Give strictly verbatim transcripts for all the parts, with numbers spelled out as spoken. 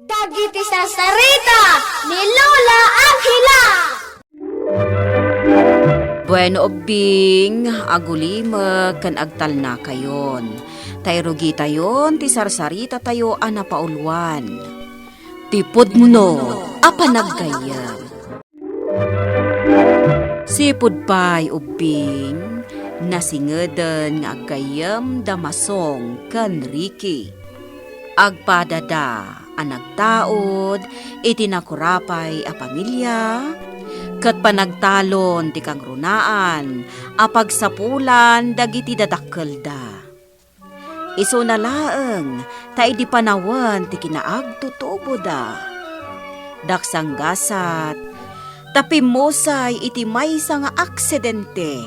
Dagiti sarsarita ni Lola Angela. Bueno, ubbing, agulimek ken agtalnakayon. Ta irugitayon ti sarsaritatayo a napauluan, ti pudno a panaggayyem. Sipud pay ubbing, nasingeden nga aggayyem da Masong ken Ricky. Agpadada a nagtaud iti nakurapay a pamilia, ket panagtalon ti kangrunaan a pagsapulan dagiti dadakkelda. Isuna laeng ta idi panawen ti kinaagtutuboda, daksanggasat ta pimmusay iti maysa nga aksidente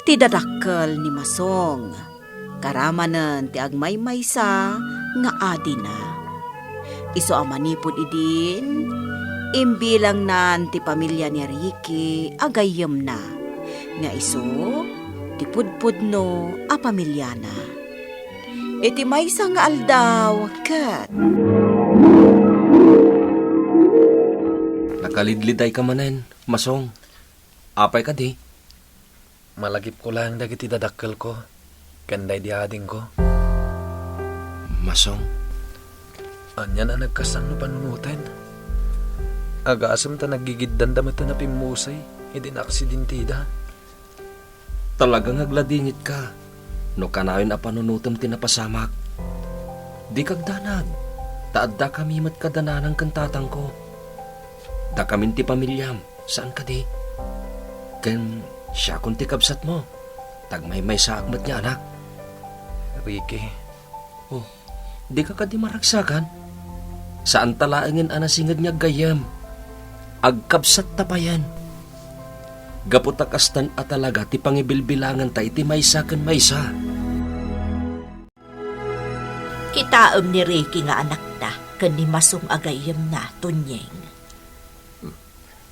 ti dadakkel ni Masong. Karamanen ti agmaymaysa nga adina. Isu a manipud idin, imbilangnan ti pamilia ni Ricky a gayyemna, nga isu ti pudpudno a pamiliana. Iti maysa nga aldaw ket nakalidlidayka manen, Masong. Apay kadi? Malagipko laeng dagiti dadakkelko ken daydi adingko. Masong. Anian a nagkasano panunoten? Agasem ta naggigiddanda met a napimmusay idi naaksidenteda. Talaga nga agladingitka no kanayon a panunotem ti napasamak. Dika agdanag, ta addakami met kada nanang ken tatangko. Dakamin ti pamiliam, saan kadi? Ken siakon ti kabsatmo, ta agmaymaysaak met nga anak. Ricky. Oh, dika kadi maragsakan? Saanta laengen a nasinged nga aggayyem. Agkabsatta payen. Gapu ta kastan a talaga ti pangibilbilanganta iti maysa ken maysa. Kitaem ni Ricky nga anakta ken ni Masong a gayyemna, Tunyeng.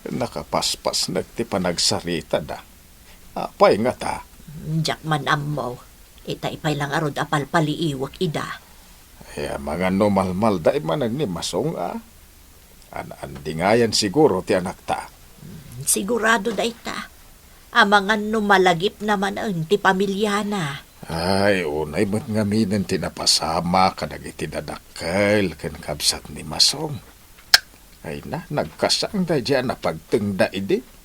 Nakapaspasnek ti panagsaritada. Apay ngata? Diak man ammo. Itay pay la ngarud a palpaliiwek ida. Ay, amangan no malmalda manen ni Masong a? An-andingayan siguro ti anakta. Sigurado dayta. Amangan no malagipna manen ti pamiliana. Ay, unay met ngaminen ti napasamak kadagiti dadakkel ken kabsat ni Masong. Ay na, nagkasangda diay a napagtengda idi.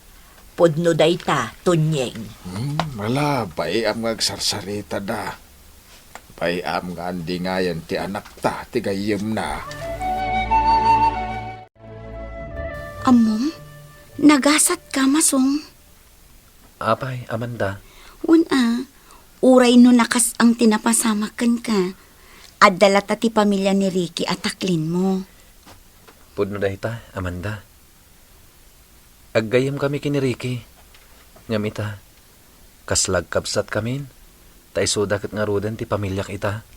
Pudno dayta, Tunyeng. Hmm, ala, bay-am nga agsarsaritada. Bay-am nga andingayan ti anakta ti gayyemna. Ammom, nagasatka, Masong. Apay, Amanda? Wen a, uray no nakas-ang ti napasamak kenka, adda latta ti pamilia ni Ricky a taklinmo. Pudno dayta, Amanda. Aggayyemkami ken ni Ricky. Ngem ita, kasla agkabsatkamin, ta isuda ket ngaruden ti pamiliak ita.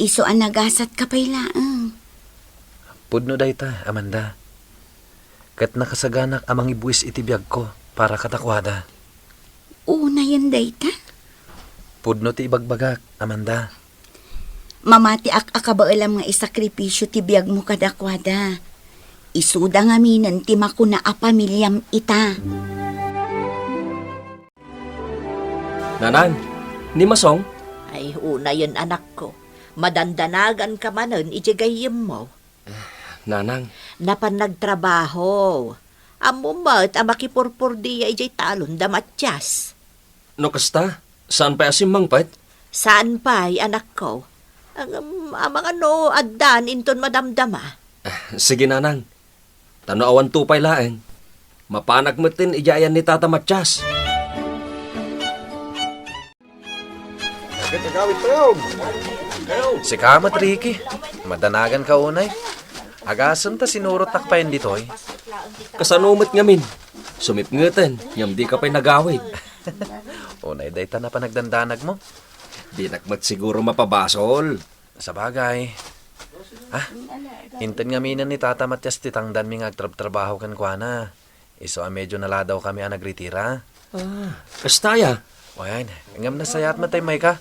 Isu a nagasatka pay laeng. Pudno dayta, Amanda. Ket nakasaganak a mangibuis iti biagko para kadakuada. Unayen dayta? Pudno ti ibagbagak, Amanda. Mamatiak a kabaelam nga isakripisio ti biagmo kadakuada. Isuda ngaminen ti makuna a pamiliam ita. Nanang, ni Masong? Ay, unayen, anakko. Madandanaganka manen idiay gayyemmo. Nanang. Napan nagtrabaho. Ammom met a makipurpurdia idiay talon da Matias. No kasta, saan pay a simmangpet? Saan pay, anakko. Ngem, amangan no addan inton madamdama. Sige, Nanang. Ta no awanto pay laeng, mapanak metten idiay ayan ni Tata Matias. Agawid tayo. Sika met, Ricky. Madanaganka unay. Agasem ta sinurottak payen ditoy. Kasano met ngamin? Sumipngeten, ngem dika pay nagawid. Unay dayta a panagdandanagmo. Dinak met siguro mapabasol. Sabagay. Ah, inted ngaminen ni Tata Matias ti tangdanmi nga agtrabtrabaho kenkuana. Isu a medio naladawkami a nagritira. Ah, kasta aya? Wen, ngem nasayaat met tay mayka.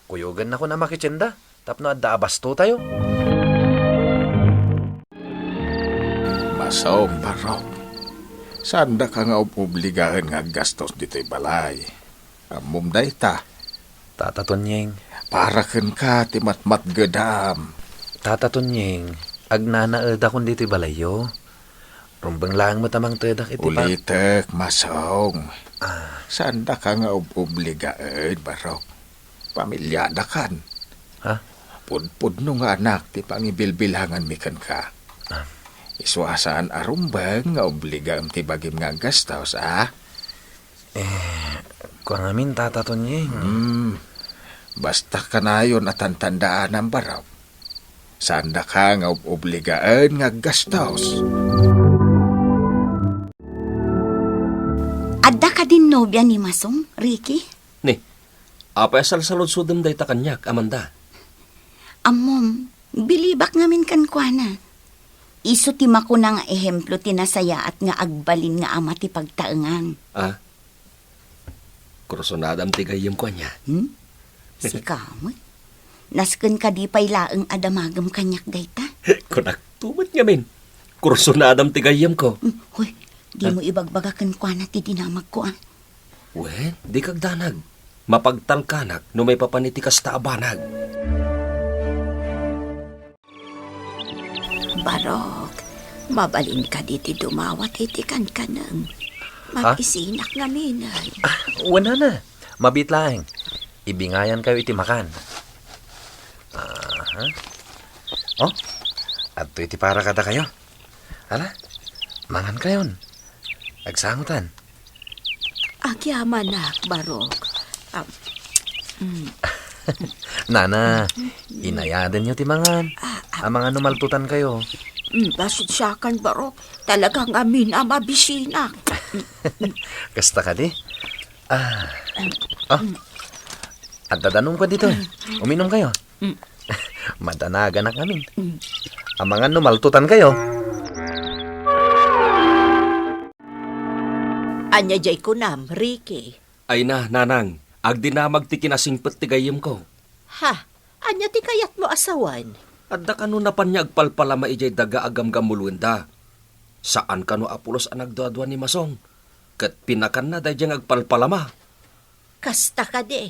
Kuyogennakon a makitienda tapno adda a bastotayo. Sao, Barok. Saandaka nga ub-obligaen nga aggastos ditoy balay. Ammom dayta. Tata Tonyeng. Para kenka ti matmatgedam. Tata Tonyeng, agnanaedakon ditoy balayyo. Rumbeng laeng met a mangtedak iti pa- Ulitek, Masong. Ah. Saandaka nga ub-obligaen, Barok. Pamilyadakan. Ha? Pudpudno nga anak ti pangibilbilanganmi kenka. Ah. Isu a saan a rumbeng nga obligaem ti bagim nga aggastos, a? Eh, kua ngamin, Tata Tonyeng. Hmm. Basta kanayon a tantandaanam, Barok. Saandaka nga ub-obligaen nga aggastos. Adda kadin nobia ni Masong, Ricky? Ni, apay a salsaludsodem dayta kaniak, Amanda? Ammom, bilibak ngamin kenkuana. Isu ti makuna nga ehemplo ti nasayaat nga agbalin nga ama ti pagtaengan. Ah? Kursonadam ti gayyemko, ania? Hmm? Sika met. Nasken kadi pay laeng a damagem kaniak dayta? Kunakto met ngamin. Kursonadam ti gayyemko. Hmm, hoy, dimo ibagbaga kenkuana ti dinamagko, a. Wen, dika agdanag. Mapagtalkanak no maipapan iti kasta a banag. Barok, mabalin kadi ti dumawat iti kankanem? Ha? Mabisinak ngamin, ay. Ah, wen, nana. Mabiit laeng. Ibingayankayo iti makan. Aha. Oh, adtoy ti para kadakayo. Ala, mangankayon. Agsangotan. Agyamanak, Barok. Ah, mm. Nana, inayadenyo ti mangan. Ah, ah. Amangan no maltutankayo. Mm, pasensyakan, Barok. Talaga ngamin a mabisinak. Kasta kadi? Ah. Ah. Adda danumko ditoy. Uminumkayo. Mm. Madanaganak ngamin. Mm. Amangan no maltutankayo. Ania jay kunam, Ricky? Ay na, nanang, agdinamag ti kinasingpet ti gayyemko. Ha? Ania ti kayatmo a sawen? Adda kano napan nga agpalpalama idiay daga a gamgamulwenda. Saan kano a pulos a nagduadua ni Masong, ket pinakanna daydiay nga agpalpalama. Kasta kadi.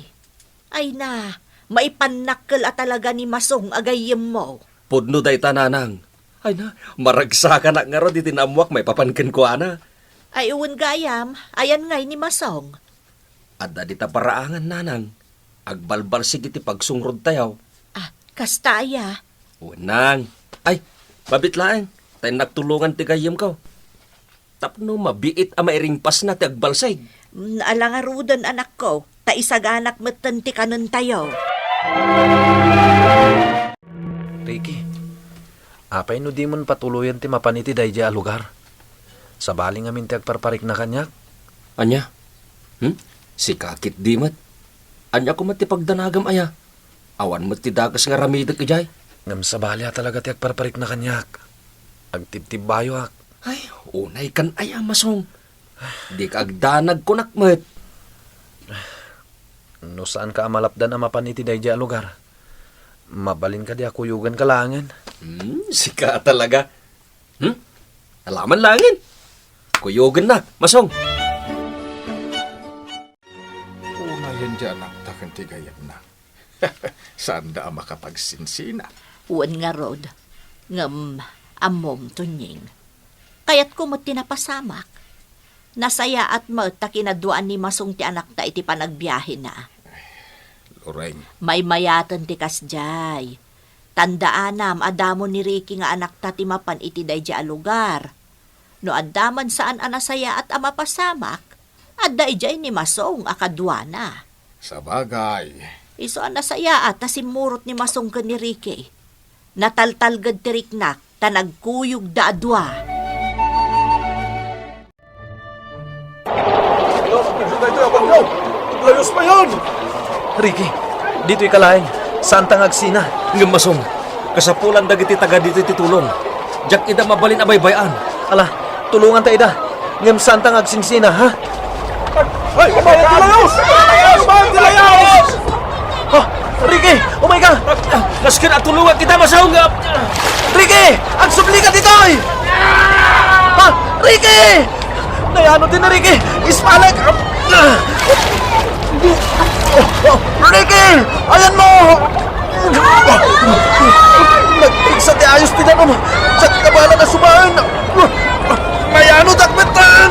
Ay na, maipannakkel a talaga ni Masong a gayyemmo. Pudno dayta, nanang. Ay na, maragsakanak ngarud iti naammoak maipapan kenkuana. Ay, wen gayam, ayan ngay ni Masong? Adda dita paraangan, nanang. Agbalbalsig iti pagsungrod tayo. Ah, kasta aya? Wen, nang. Ay, mabiit laeng. Ta innak tulongan ti gayyemko. Tapno mabiit a mairingpasna ti agbalsig. Mm, ala ngaruden, anakko, ta isaganak metten ti kanentayo. Ricky, apay no dimon patuloyen ti mapan iti daydiay a lugar? Sabali ngamin ti agparparikna kaniak. Ania? Hmm? Sika ketdi met. Ania koma ti pagdanagam aya? Awan met ti dakes nga aramidek idiay. Ngem sabali a talaga ti agparparikna kaniak. Agtibtibbayoak. Ay, unaykan aya, Masong. Dika agdanag, kunak met. No saanka a malapdan a mapan iti daydiay a lugar, mabalin kadi a kuyogenka laengen? Hmm, sika talaga. Hmm? Alaman laengen. Kuyogennak, Masong. Unayen diay anakta ken ti gayyemna. Saanda a makapagsinsina. Wen ngarud, ngem ammom, Tonyeng. Kayatko met ti napasamak. Nasayaat met ta kinaduaan ni Masong ti anakta iti panagbiahena. Loreng. Maymayaten ti kasdiay. Tandaanam a damo ni Ricky nga anakta ti mapan iti daydiay a lugar. No adda man saan a nasayaat a mapasamak, adda idiay ni Masong a kaduana. Sabagay. Isu a nasayaat ta simmurot ni Masong ken ni Ricky. Nataltalged ti riknak ta nagkuyogda a dua. Layos pa yan! Ricky, ditoy ka laeng. Saanta nga agsina. Ngem Masong, kasapulan dagiti taga ditoy ti tulong. Diak ida mabalin a baybay-an. Ala, tulonganta ida. Ngem saanta nga agsinsina, ha? Ay, kabayan ti layos! Kabayan ti layos! Ha? Ricky, umay ka! Nasken a tulongak ita, Masong! Ricky, agsublika ditoy! Ricky! Nayano ti ni Ricky? Ispalek! Ricky! Ayanmo! Nagpigsa ti ayos ti danum! Diak kabaelan a sumaen! Nayano dakmetten!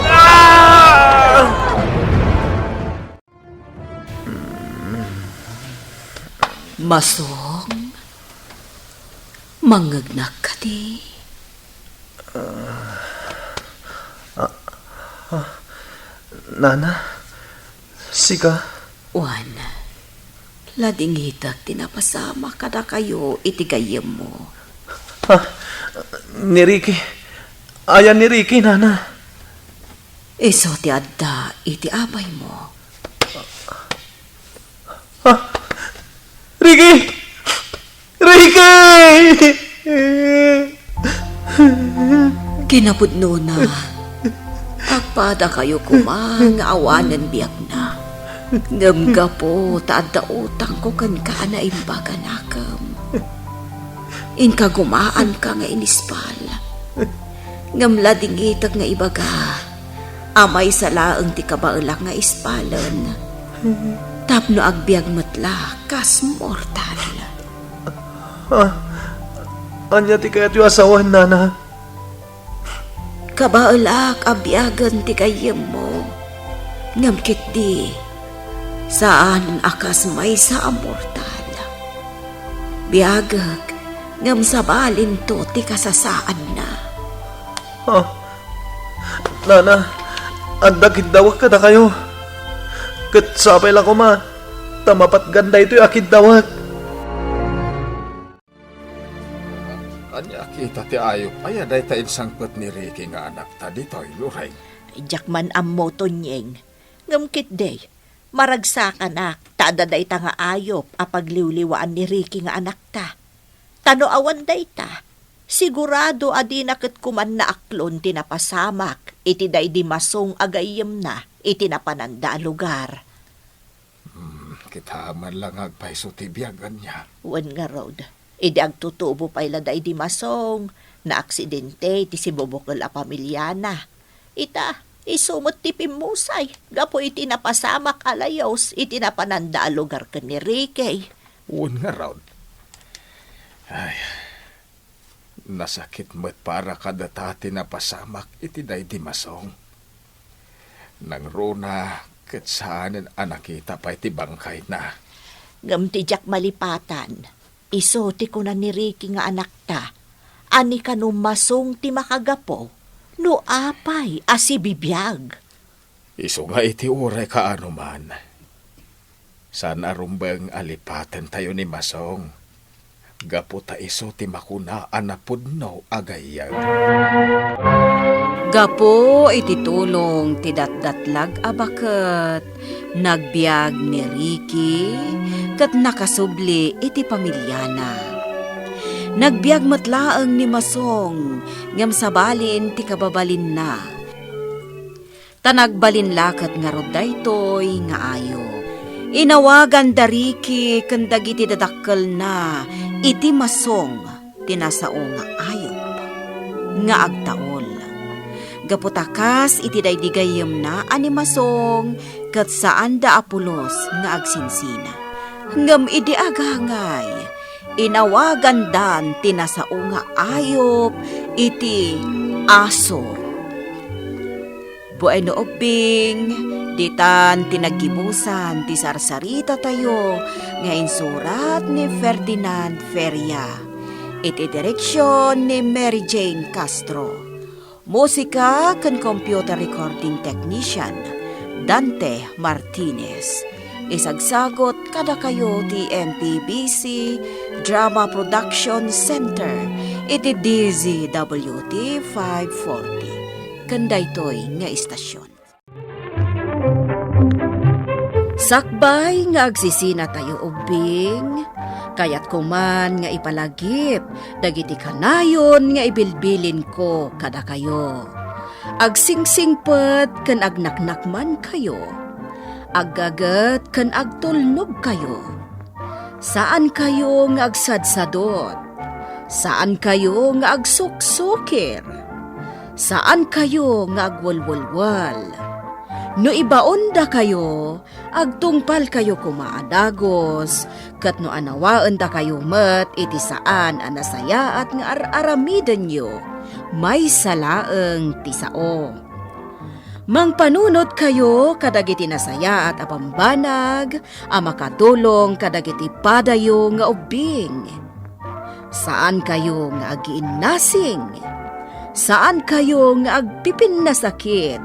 Ah! Masong, mangngegnak kadi? Ah, ah, Nana, sika? Wen, ladingitek ti napasamak kadakayo iti gayyemmo. Ah, ni Ricky. Ayan ni Ricky, Nana? Isu ti adda iti abaymo. Ah, Ricky! Ricky! Kinapudnona, agpadakayo koma nga awanen biagna. Ngem gapu ta adda utangko kenka a naimbag a nakem. Inkagumaanka nga inispal. Ngem ladingitek nga ibaga a maysa laeng ti kabaelak nga ispalen tapno agbiag met la kas mortal. Ah, ania ti kayatyo a sawen, Nana? Kabaelak a biagen ti gayyemmo, ngem ketdi, saan a kas maysa a mortal. Biagek, ngem sabalinto ti kasasaadna. Ah, Nana, adda kiddawek kadakayo. Ket sapay la koma ta mapatgan daytoy a kiddawek. Ania a kita ti ayup aya dayta insangpet ni Ricky nga anakta ditoy, Lorraine? Diak man ammo, Tonyeng. Ngem ketdi, maragsakanak ta adda dayta nga ayup a pagliwliwaan ni Ricky nga anakta. Ta no awan dayta, sigurado a dina ket koman naaklon ti napasamak iti daydi masong a gayyemna iti napananda a lugar. Hmm, kitaem la nga agpayso ti biag, ania? Wen ngarud, idi agtutubo pay la daydi masong, naaksidente ti sibubukel a pamiliana. Ita, isu met ti pimmusay gapu iti napasamak a layus iti napananda a lugar ken ni Ricky. Wen ngarud. Ay, nasakit met para kadata ti napasamak iti daydi masong. Nangruna ket saanen a nakita pay ti bangkayna. Ngem ti diak malipatan, isu ti kuna ni Ricky nga anakta, a ni kano masong ti makagapu no apay a sibibiag. Isu nga iti uray kaano man, saan a rumbeng a lipatentayo ni masong, gapu ta isu ti makuna a napudno a gayyem. Gapu iti tulong ti datdatlag a baket, nagbiag ni Ricky ket nakasubli iti pamiliana. Nagbiag met laeng ni Masong ngem sabalin ti kababalinna. Ta nagbalin la ket ngarud daytoy nga ayup. Inawagan da Ricky ken dagiti dadakkelna iti Masong ti nasao nga ayup nga agtaul. Gapu ta kas iti daydi gayyemna a ni Masong ket saanda a pulos nga agsinsina. Ngem idi agangay, inawagandan ti nasao nga ayup iti aso. Bueno, ubbing, ditan ti naggibusan ti sarsaritatayo nga insurat ni Ferdinand Feria, iti direksion ni Mary Jane Castro. Musika ken computer recording technician, Dante Martinez. Isagsagot kadakayo ti M P B C Drama Production Center iti D Z W T five forty. Ken daytoy nga istasyon. Sakbay nga agsisinatayo ubbing, kayatko man nga ipalagip dagiti kanayon nga ibilbilinko kadakayo. Agsingsingpet ken agnaknakmankayo. Aggaget ken agtulnogkayo. Saankayo nga agsadsadot. Saankayo nga agsuksukir. Saankayo nga agwelwelwel. No ibaondakayo, agtungpalkayo koma a dagus, ket no anawaendakayo met iti saan a nasayaat nga ar-aramidenyo, maysa laeng ti sao. Mangpanunotkayo kadagiti nasayaat a bambanag a makatulong kadagiti padayo nga ubbing. Saankayo nga agiinnasing. Saankayo nga agpipinnasakit.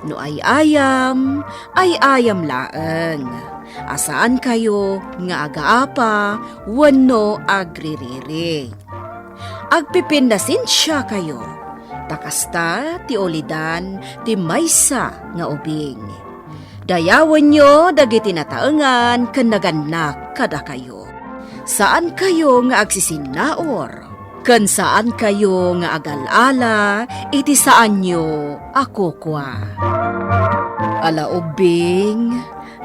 No ay-ayam, ay-ayam laeng. A saankayo nga agaapa wenno agririri. Agpipinnasensiakayo, ta kasta ti ulidan ti maysa nga ubing. Dayawenyo dagiti nataengan ken nagannak kadakayo. Saankayo nga agsisinnaur, ken saankayo nga agal-ala iti saanyo a kukua. Ala ubbing,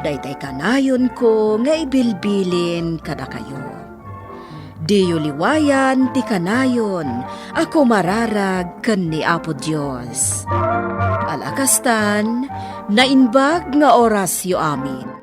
daytay kanayonko nga ibilbilin kadakayo. Diyo liwayan ti kanayon a kumararag ken ni Apo Dios. Ala kastan, naimbag nga orasyo amin.